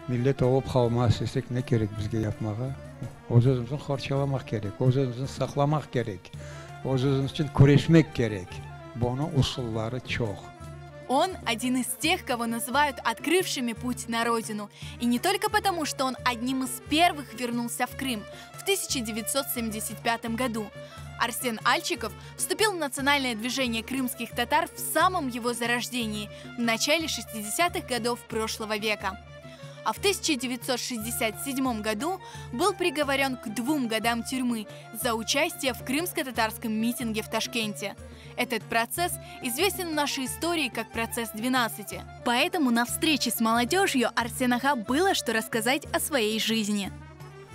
Millet olıp qalmaz istesek ne kerek bizge yapmağa? Öz-özümizni qorçalamaq kerek, öz-özümizni saqlamaq kerek, öz-özümiz içün küreşmek kerek. Bunıñ usulları çoq. Он один из тех, кого называют открывшими путь на родину. И не только потому, что он одним из первых вернулся в Крым в 1975 году. Арсен Альчиков вступил в национальное движение крымских татар в самом его зарождении, в начале 60-х годов прошлого века а в 1967 году был приговорен к двум годам тюрьмы за участие в крымско-татарском митинге в Ташкенте. Этот процесс известен в нашей истории как процесс 12. Поэтому на встрече с молодежью Арсен ağa было что рассказать о своей жизни.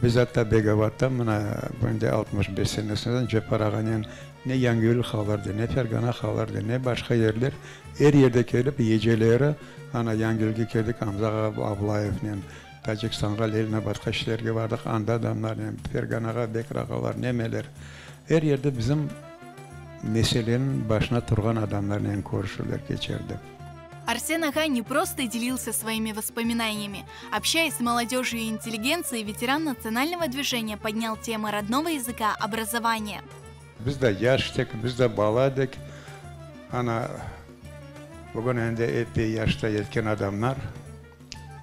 Biz atta Begovattan mına endi 65 senesinden Ceppar ağanen ne Yangiyül qalırdı, ne Fergana qalırdı, ne başqa yerler, er yerde kelip geceleri ana Yangiyülge keldik Amza ağa Ablayevnen, Tacikistanğa, Leninabadqa işlerge bardıq, anda adamlarnen, Ferganağa Bekir ağalar, nemeler, er yerde bizim meseleniñ başına turğan adamlarnen körüşüvler keçirdik. Арсен ağa не просто делился своими воспоминаниями. Общаясь с молодежью и интеллигенцией, ветеран национального движения поднял темы родного языка, образования. Biz de yaş edik, biz de bala edik. Ana bugün endi epey yaşta yetken adamlar.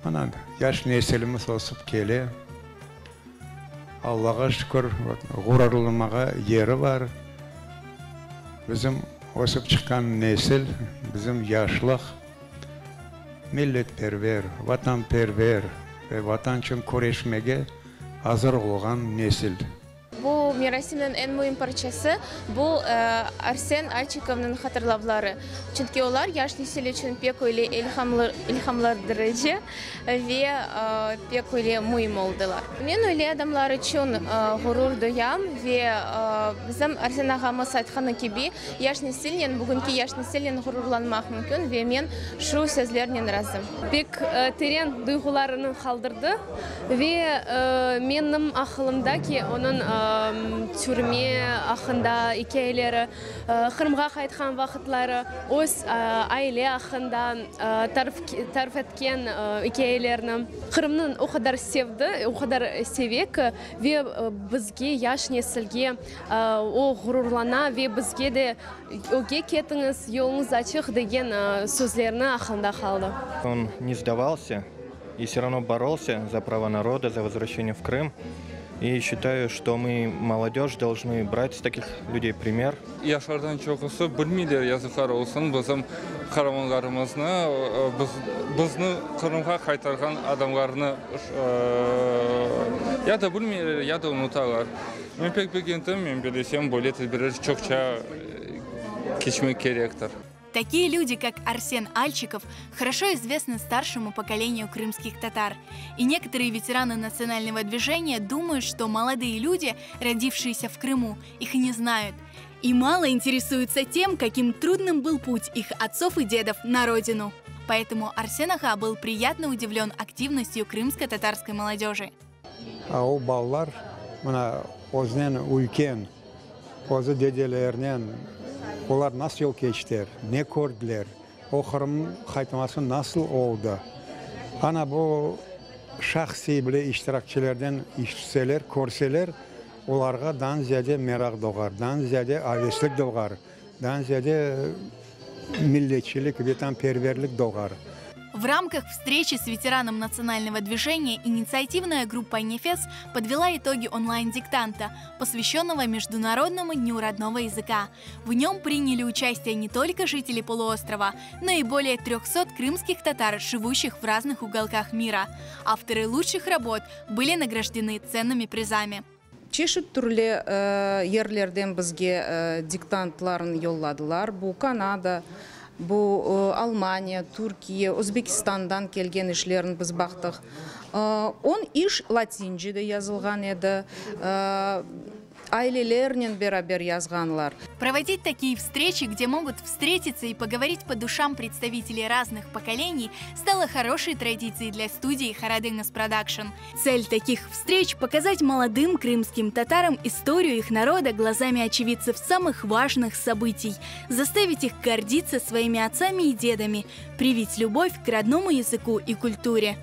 Mına yaş nesilimiz ösip kele. Allağa şükür, ğururlanmağa yeri bar. Bizim ösip çıqqan nesil, bizim yaşlıq milletperver, vatanperver ve vatan içün küreşmege azır olğan nesil. Bu merasimniñ eñ müim parçası, bu Arsen Alçikovnıñ hatırlavları. Çünki olar yaş nesil içün pek öyle ilhamlandırıcı ve pek öyle müim oldılar. Men öyle adamlar içün ğurur duyam ve bizim Arsen ağamız aytqanı kibi, yaş nesilnen, bugünki yaş nesilnen ğururlanmaq mümkün ve men şu sözlernen razım. Pek teren duyğularını qaldırdı ve menim aqılımda ki, onıñ türme aqqında ikâyeleri, Qırımğa qaytqan vaqıtları öz aile aqqında tarif etken ikâyelerni. Qırımnı o qadar sevdi, o qadar seve ki, ve bizge, yaş nesilge o ğururlana ve bizge de ögge ketiñiz, yoluñız açıq degen sözlerni aqılında qaldı. Он не сдавался и все равно боролся за права народа, за возвращение в Крым. И считаю, что мы, молодежь, должны брать с таких людей пример. Yaşlardan çoqusı bilmeyler, yazıqlar olsun, bizim qaramanlarımıznı, bizni Qırımğa qaytarğan adamlarnı ya da bilmeyler, ya da unutalar. Men pek begendim, men bilesem, böyle tedbirler çoqça keçmek kerektir. Такие люди, как Арсен Альчиков, хорошо известны старшему поколению крымских татар. И некоторые ветераны национального движения думают, что молодые люди, родившиеся в Крыму, их не знают. И мало интересуются тем, каким трудным был путь их отцов и дедов на родину. Поэтому Арсен ağa был приятно удивлен активностью крымско-татарской молодежи. A o balalar mına özünen üyken, özü dedelerinen olar nasıl yol keçtiler, ne kördiler, o Qırım qaytması nasıl oldı. Ana bu şahsiy bile iştirakçilerden eşitseler, körseler, olarğa daa ziyade meraq doğar, daa ziyade aveslik doğar, daa ziyade milletçilik, vetanperverlik doğar. В рамках встречи с ветераном национального движения инициативная группа «Нефес» подвела итоги онлайн-диктанта, посвященного Международному дню родного языка. В нем приняли участие не только жители полуострова, но и более 300 крымских татар, живущих в разных уголках мира. Авторы лучших работ были награждены ценными призами. Çeşit türlü yerlerden bizge diktantlarını yolladılar. Bu Kanada, bu Almaniya, Türkiye, Özbekistandan kelgen işlerini biz baqtıq. 10 iş latincede yazılğan edi. Ailelernen beraber yazğanlar. Проводить такие встречи, где могут встретиться и поговорить по душам представителей разных поколений, стало хорошей традицией для студии Харадынас Продакшн. Цель таких встреч – показать молодым крымским татарам историю их народа глазами очевидцев самых важных событий, заставить их гордиться своими отцами и дедами, привить любовь к родному языку и культуре.